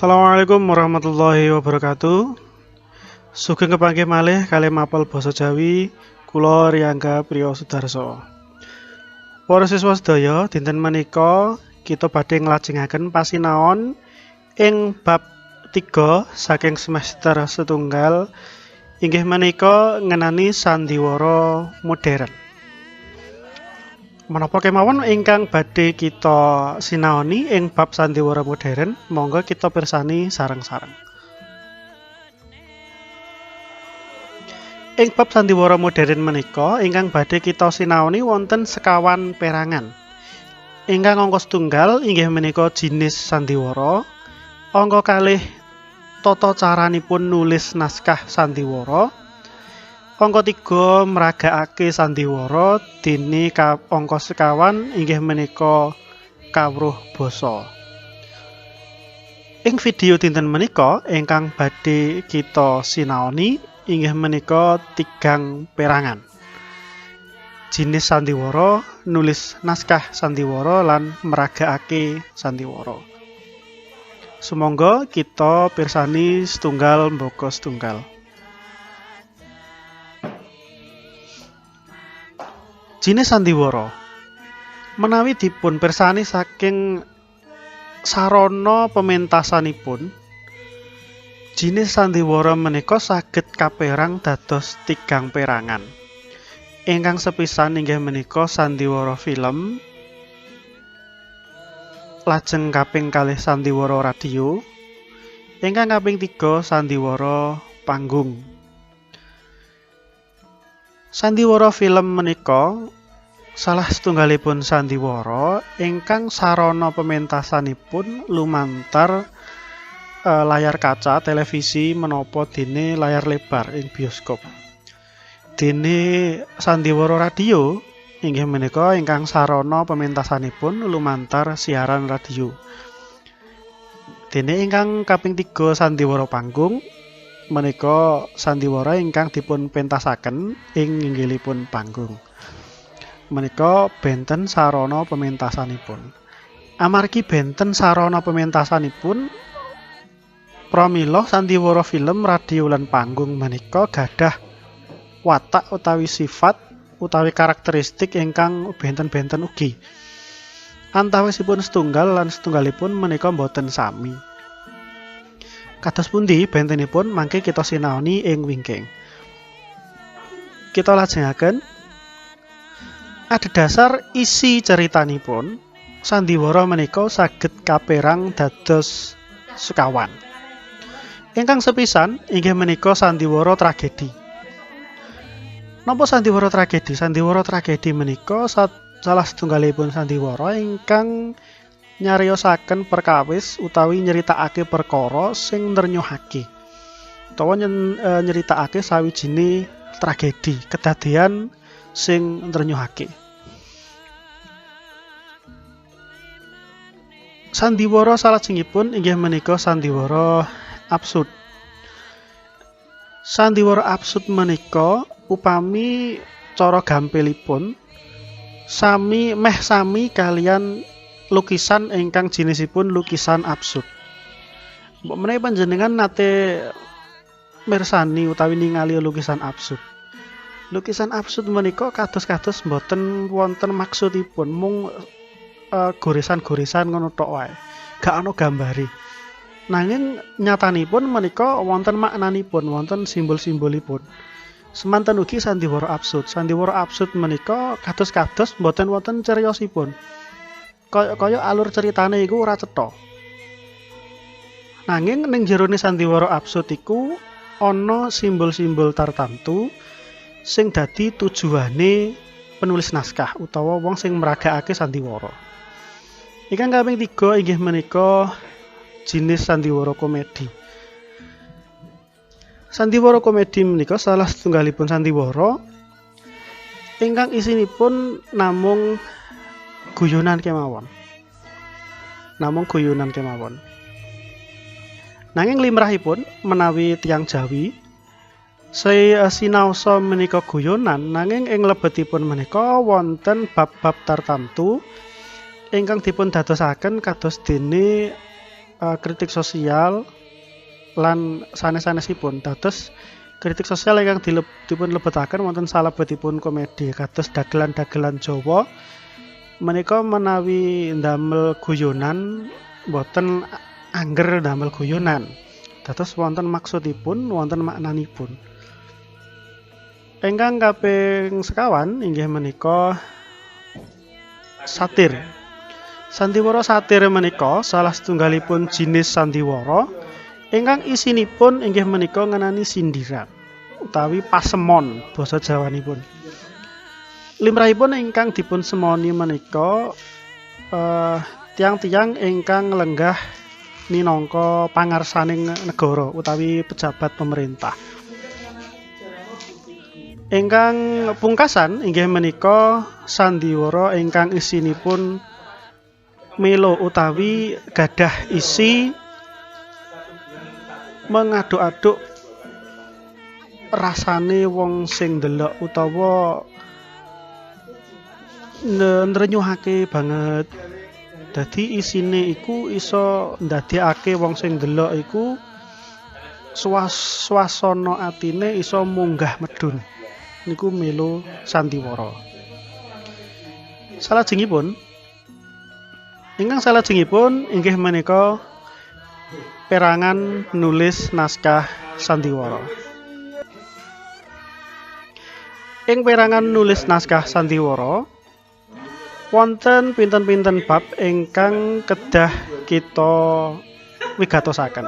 Assalamualaikum warahmatullahi wabarakatuh. Sugeng kepanggih malih kalih mapel basa Jawi, kula Riyangga Priyo Sudarso. Para siswa sedaya, dinten menika kita badhe nglajengaken pasinaon ing bab 3 saking semester setunggal, inggih menika ngenani sandiwara modern. Menapa kemawon ingkang badhe kita sinaoni ing bab sandiwara modern, monggo kita pirsani sareng-sareng. Ing bab sandiwara modern menika ingkang badhe kita sinaoni wonten sekawan perangan. Ingkang angka setunggal inggih menika jinis sandiwara, angka kalih tata caranipun nulis naskah sandiwara, angka 3 mragakake sandiwara, dene angka sekawan inggih menika kawruh basa. Ing video dinten menika ingkang badhe kita sinaoni inggih menika tigang perangan. Jinis sandiwara, nulis naskah sandiwara, lan mragakake sandiwara. Sumangga kita pirsani setunggal mbaka setunggal. Jinis sandiwara menawi dipun pirsani saking sarana pementasanipun, jinis sandiwara menika saged kaperang dados tigang perangan. Ingkang sepisan inggih menika sandiwara film, lajeng kaping kalih sandiwara radio, ingkang kaping 3 sandiwara panggung. Sandiwara film menika salah setunggalipun sandiwara ingkang sarana pementasanipun lumantar layar kaca televisi menapa dene layar lebar ing bioskop. Dene sandiwara radio inggih menika ingkang sarana pementasanipun lumantar siaran radio. Dene ingkang kaping 3 sandiwara panggung menika sandiwara ingkang dipun pentasaken ing nginggilipun panggung. Menika benten sarana pementasanipun. Amargi benten sarana pementasanipun, pramila sandiwara film, radio lan panggung menika gadah watak utawi sifat utawi karakteristik ingkang benten-benten ugi. Antawisipun setunggal lan setunggalipun menika boten sami. Kados pundi bentenipun mangke kita sinaoni ing wingking. Kita lajengaken. Adhedhasar isi ceritanipun, sandiwara menika saged kaperang dados sekawan. Ingkang sepisan inggih menika sandiwara tragedi. Napa sandiwara tragedi? Sandiwara tragedi menika salah setunggalipun sandiwara ingkang nyariosaken perkawis utawi nyeritakake perkara sing nrenyuhake utawa nyeritakake sawijine tragedi, kedadean sing nrenyuhake. Sandiwara salajengipun inggih menika sandiwara absurd. Sandiwara absurd menika upami cara gampilipun sami meh sami kalian lukisan ingkang jinisipun lukisan absurd. Mbok menawi panjenengan nate mirsani utawi ningali lukisan absurd. Lukisan absurd menika kados-kados mboten wonten maksudipun, mung goresan-goresan ngono tok wae. Gak ana gambare. Nanging nyatanipun menika wonten maknanipun, wonten simbol-simbolipun. Semanten ugi sandiwara absurd. Sandiwara absurd menika kados-kados mboten wonten cariyosipun. Kaya-kaya alur ceritane iku ora cetha. Nanging ning jerone sandiwara absurd iku ana simbol-simbol tartamtu sing dadi tujuane penulis naskah utawa wong sing mragakake sandiwara. Ingkang kaping 3 inggih menika jinis sandiwara komedi. Sandiwara komedi menika salah setunggalipun sandiwara ingkang isinipun namung guyonan kemawon. Namung guyonan kemawon. Nanging limrahipun menawi tiyang Jawi sinaosa menika guyonan, nanging ing lebetipun menika wonten bab-bab tartamtu ingkang dipun dadosaken kados dene kritik sosial lan sanes-sanesipun. Dados kritik sosial ingkang dipun lebetaken wonten salebetipun komedi kados dagelan-dagelan Jawa menika menawi ndamel guyonan boten angger ndamel guyonan. Dados wonten maksudipun, wonten maknanipun. Ingkang kaping sekawan inggih menika satir. Sandiwara satir menika salah setunggalipun jinis sandiwara ingkang isinipun inggih menika ngenani sindiran utawi pasemon basa Jawanipun. Limrahipun ingkang dipun semoni menika tiyang-tiyang ingkang lenggah minangka pangarsaning negara utawi pejabat pemerintah. Ingkang pungkasan inggih menika sandiwara ingkang isinipun melo utawi gadah isi mengaduk-aduk rasane wong sing ndelok utawa nrenyuhake banget. Dadi isine iku iso ndadekake wong sing ndelok iku swasana atine iso munggah medhun. Niku melo sandiwara. Salajengipun ingkang salajengipun inggih menika perangan nulis naskah sandiwara. Ing perangan nulis naskah sandiwara wonten pinten-pinten bab ingkang kedah kita wigatosaken.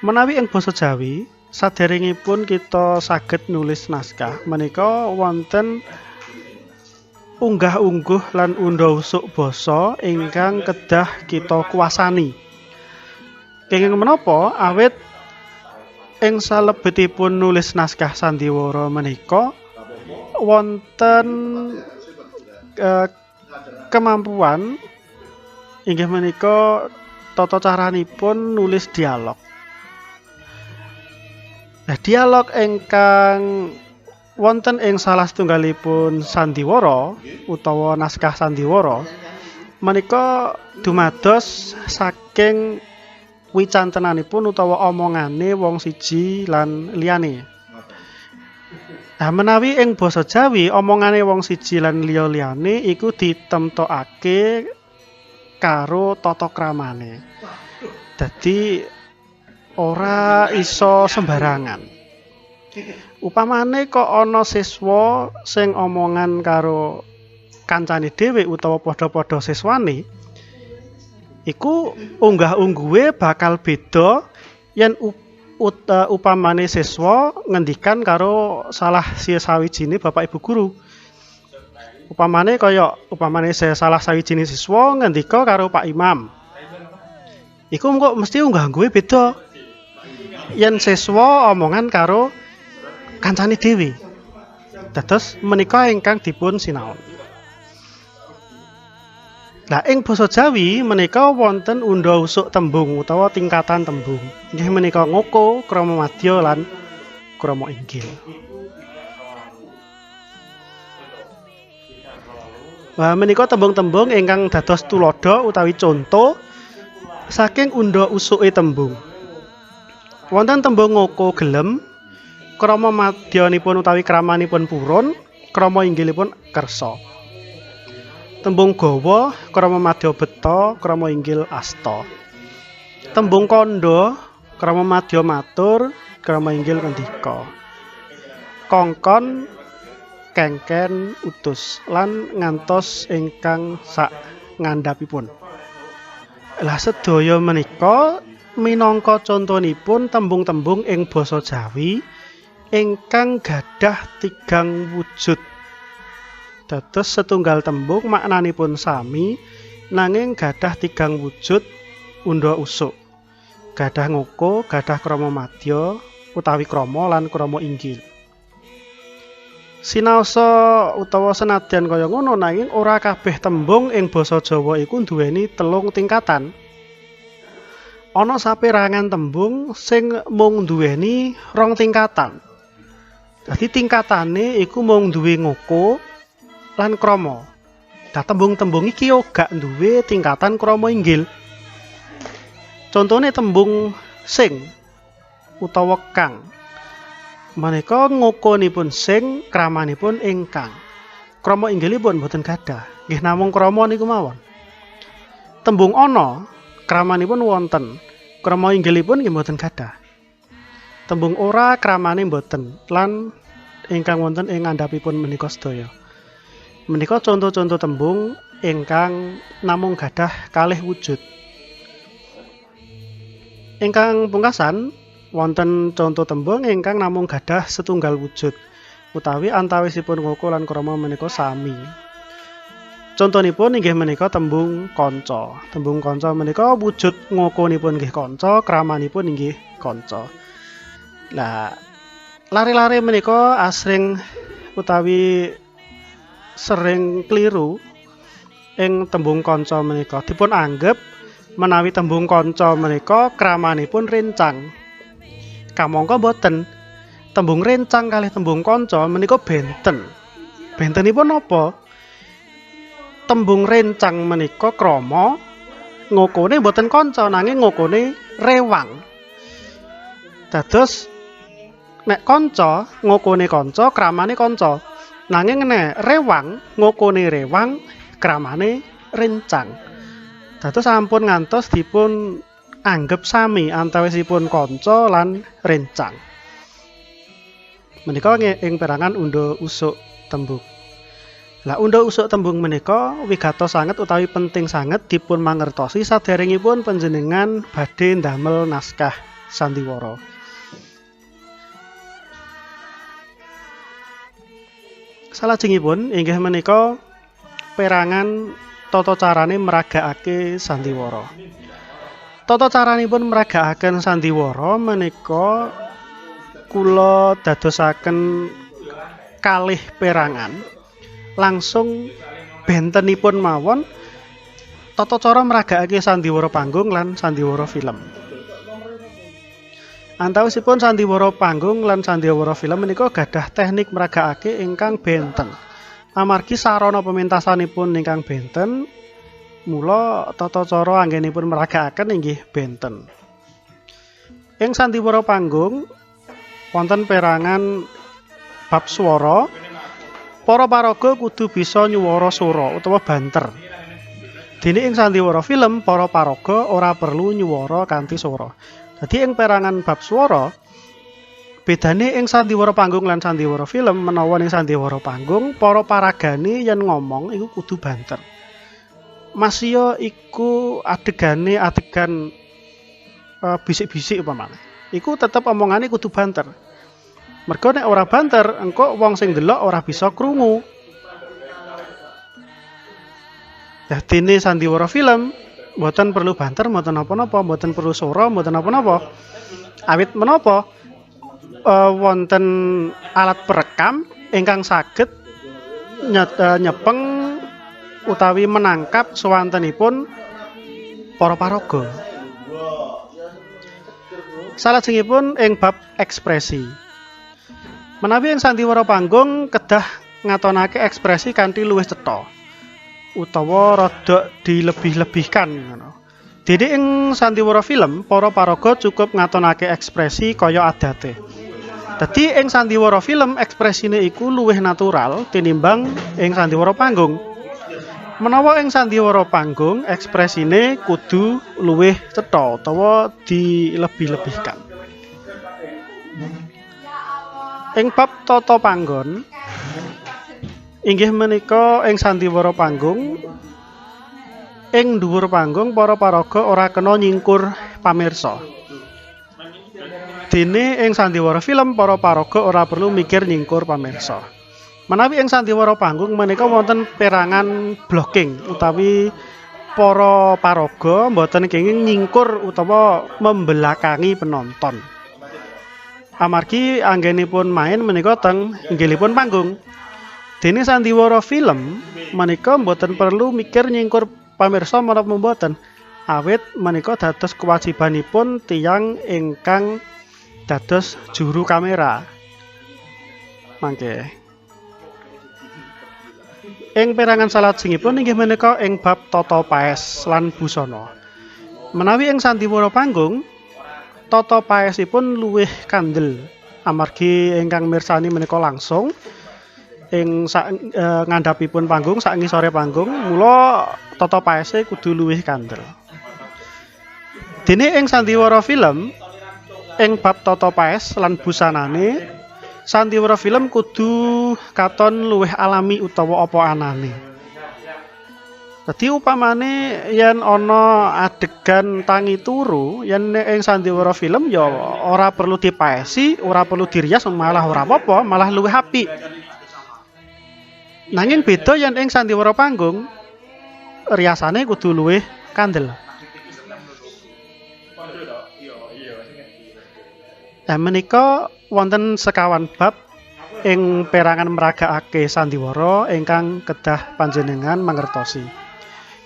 Menawi ing basa Jawi, saderengipun kita saged nulis naskah menika wonten unggah-ungguh lan undha-usuk basa ingkang kedah kita kuasani. Kenging menapa awit ing salebetipun nulis naskah sandiwara menika wonten kemampuan inggih menika tata caranipun nulis dialog. Nah, dialog ingkang wonten ing salah setunggalipun sandiwara utawa naskah sandiwara menika dumados saking wicantenanipun utawa omongane wong siji lan liyane. Nah, menawi ing basa Jawi omongane wong siji lan liya-liyane iku ditemtokake karo tata kramane. Dadi ora iso sembarangan. Upamane kok ana siswa sing omongan karo kancane dhewe utawa padha-padha siswane, iku unggah-ungguhe bakal beda yen upamane siswa ngendikan karo salah sawijine bapak ibu guru. Upamane kaya upamane salah sawijine siswa ngendika karo Pak Imam, iku kok mesti unggah-ungguhe beda yen siswa omongan karo kancane dhewe. Dados menika ingkang dipun sinaon. Lah ing basa Jawi menika wonten undha usuk tembung utawa tingkatan tembung. Inggih menika ngoko, krama madya lan krama inggil. Wah, menika tembung-tembung ingkang dados tuladha utawi conto saking undha usuke tembung. Wonten tembung ngoko gelem, krama madyanipun utawi kramanipun purun, krama inggilipun kersa. Tembung gawa, krama madya beta, krama inggil asta. Tembung kandha, krama madya matur, krama inggil ngendika. Kongkon, kengken, utus lan ngantos ingkang sak ngandhapipun. Lah sedaya menika minangka contonipun tembung-tembung ing basa Jawi ingkang gadah tigang wujud. Dados setunggal tembung maknanipun sami nanging gadah tigang wujud undha usuk. Gadah ngoko, gadah krama madya utawi krama lan krama inggil. Sinaosa utawa senadyan kaya ngono nanging ora kabeh tembung ing basa Jawa iku nduweni telung tingkatan. Ana saperangan tembung sing mung nduweni rong tingkatan. Dadi tingkatane iku mung duwe ngoko lan krama. Lah tembung-tembung iki uga duwe tingkatan krama inggil. Contone tembung sing utawa kang. Menika ngokonipun sing, kramanipun ingkang. Krama inggilipun boten gadah, nggih namung krama niku mawon. Tembung ana kramanipun wonten, krama inggilipun nggih boten gadah. Tembung ora kramane boten lan ingkang wonten ing ngandhapipun menika sedaya. Menika conto-conto tembung ingkang namung gadah kalih wujud. Ingkang pungkasan wonten conto tembung ingkang namung gadah setunggal wujud utawi antawisipun ngoko lan krama menika sami. Contonipun inggih menika tembung kanca. Tembung kanca menika wujud ngokonipun nggih kanca, kramanipun inggih kanca. Lah, lare-lare menika asring utawi sering kliru ing tembung kanca menika. Dipun anggep menawi tembung kanca menika kramanipun rencang. Kamangka boten. Tembung rencang kalih tembung kanca menika benten. Bentenipun napa? Tembung rencang menika krama ngokone boten kanca nanging ngokone rewang. Dados nek kanca ngokone kanca kramane kanca. Nanging nek rewang ngokone rewang kramane rencang. Dados sampun ngantos dipun anggep sami antawisipun kanca lan rencang. Menika ing perangan undha usuk tembung. Lah undha usuk tembung menika wigatos sanget utawi penting sanget dipun mangertosi saderengipun panjenengan badhe ndamel naskah sandiwara. Salajengipun inggih menika perangan tata carane meragakake sandiwara. Tata caranipun meragakaken sandiwara menika kula dadosaken kalih perangan. Langsung bentenipun mawon tata cara meragakake sandiwara panggung lan sandiwara film. Antawisipun sandiwara panggung lan sandiwara film menika gadah teknik meragakake ingkang benten. Amargi sarana pementasanipun ingkang benten, mula tata cara anggenipun meragakaken inggih benten. Ing sandiwara panggung wonten perangan bab swara. Para paraga kudu bisa nyuwara sora utawa banter. Dene ing sandiwara film para paraga ora perlu nyuwara kanthi swara. Dadi ing perangan bab swara, bedane ing sandiwara panggung lan sandiwara film, menawa ing sandiwara panggung para paragane yen ngomong iku kudu banter. Masio iku adegane adegan bisik-bisik upamane. Iku tetep omongane kudu banter. Mergo nek ora banter, engko wong sing ndelok ora bisa krungu. Dadine sandiwara film mboten perlu banter, mboten napa-napa, mboten perlu swara, mboten napa-napa. Awit menapa wonten alat perekam ingkang saged nyepeng utawi menangkap suwantenipun para paraga. Salajengipun ing bab ekspresi. Menawi ing sandiwara panggung kedah ngatonake ekspresi kanthi luwih cetha utawa rada dilebih-lebihkan ngono. Dene ing sandiwara film para paraga cukup ngatonake ekspresi kaya adate. Dadi ing sandiwara film ekspresine iku luwih natural tinimbang ing sandiwara panggung. Menawa ing sandiwara panggung ekspresine kudu luwih cetha utawa dilebih-lebihkan. Ing bab tata panggon inggih menika ing sandiwara panggung ing dhuwur panggung para paraga ora kena nyingkur pamirsa. Dene ing sandiwara film para paraga ora perlu mikir nyingkur pamirsa. Menawi ing sandiwara panggung menika wonten perangan blocking utawi para paraga mboten kenging nyingkur utawa membelakangi penonton. Amargi anggenipun main menika teng inggilipun panggung. Dene sandiwara film menika mboten perlu mikir nyingkur pamirsa menapa mboten. Awit menika dados kewajibanipun tiyang ingkang dados juru kamera. Mangke. Ing perangan salajengipun inggih menika ing bab tata paes lan busana. Menawi ing sandiwara panggung, tata paesipun luwih kandel amargi ingkang mirsani menika langsung ing sak ngandhapipun panggung, sak ngisore panggung, mula tata paese kudu luwih kandel. Dene ing sandiwara film, ing bab tata paes lan busanane, sandiwara film kudu katon luwih alami utawa apa anane. Dadi upamane yen ana adegan tangi turu, yen ing sandiwara film ya ora perlu dipaesi, ora perlu dirias, malah ora apa-apa, malah luwih apik. Nanging beda yen ing sandiwara panggung, riasane kudu luwih kandel. Nah, menika wonten sekawan bab ing perangan meragakake sandiwara ingkang kedah panjenengan mangertosi.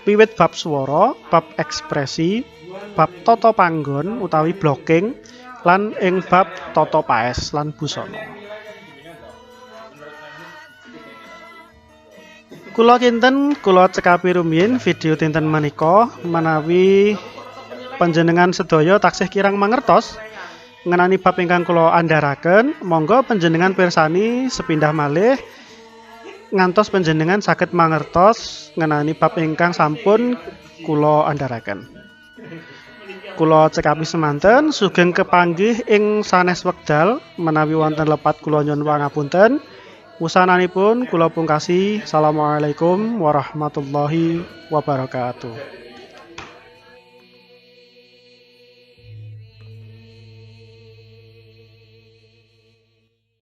Wiwit bab swara, bab ekspresi, bab tata panggon utawi blocking, lan ing bab tata paes lan busana. Kula kinten kula cekapi rumiyin video dinten menika, menawi panjenengan sedaya taksih kirang mangertos ngenani bab ingkang kula andharaken, monggo panjenengan pirsani sepindah malih ngantos panjenengan saged mangertos ngenani bab ingkang sampun kula andharaken. Kula cekapi semanten, sugeng kepanggih ing sanes wekdal. Menawi wonten lepat kula nyuwun pangapunten. Wusananipun kula pungkasi. Assalamualaikum warahmatullahi wabarakatuh.